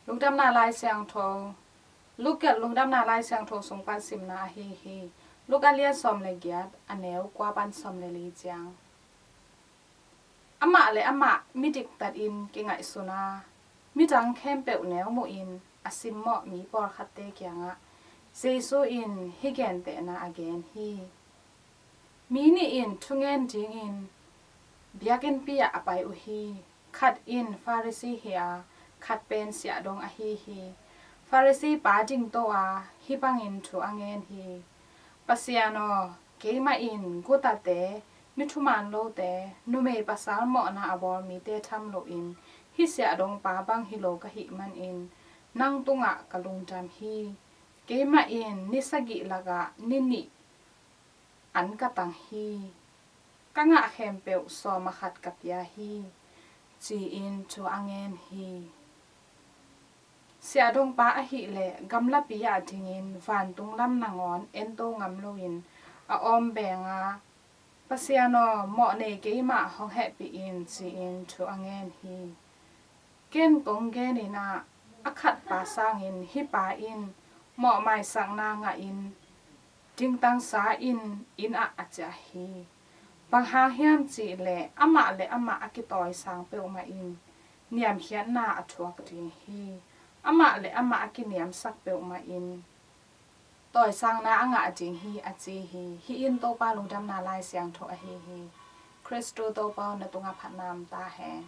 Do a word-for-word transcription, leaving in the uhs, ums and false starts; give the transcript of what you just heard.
Lungdamna Lai Siangtho. Luke Lungdamna Lai Siangtho sung pan simna ahi hi. Luke a lian sawm le giat, a neu kua pan sawm le li ciang. Amah le amah mi diktatin kingaihsun a, midang khempeuh neu muhin a simmawh mi pawlkhatte kiangah Jesu in hih gentehna a gen hi. Mi nih in thungen dingin biakinnpi ah a pai uh hi. Khat in Pharisee hi a, khat pen siahdong ahi hi. Pharisee pa dingto a, hih bangin thu a ngen hi. Pasian aw, keimah in gutate, mi thuman lote, numei pasal mawhna a bawl mite tham loin hih siahdong pa bang hi lo ka hih manin nang tungah ka lungdam hi. Keimah in ni sagih lakah ni nih an ka tang hi. Ka ngah khempeuh sawm a khat ka pia hi, ci-in thu a ngen hi. Siahdongpa ahih leh gamlapi ah dingin vantung lam nangawn ento ngam loin a awm beng a, Pasian aw, mawhnei keimah hong hehpih in, ci-in thu a ngen hi. Ken kong genin ah, a khatpa sangin hih pa in mawhmaisakna ngahin dingtangsa in inn ah a ciah hi. Bang hang hiam cih leh amah le amah a kitawisang peuhmah in niamkhiatna a thuak ding hi. Amah le amah a kiniamsak peuhmah in tawisangna a ngah ding hi, a ci hi. Hih in Topa Lungdamna Lai Siangtho ahi hi. Khristu Topa aw, na tungah phatna om ta hen.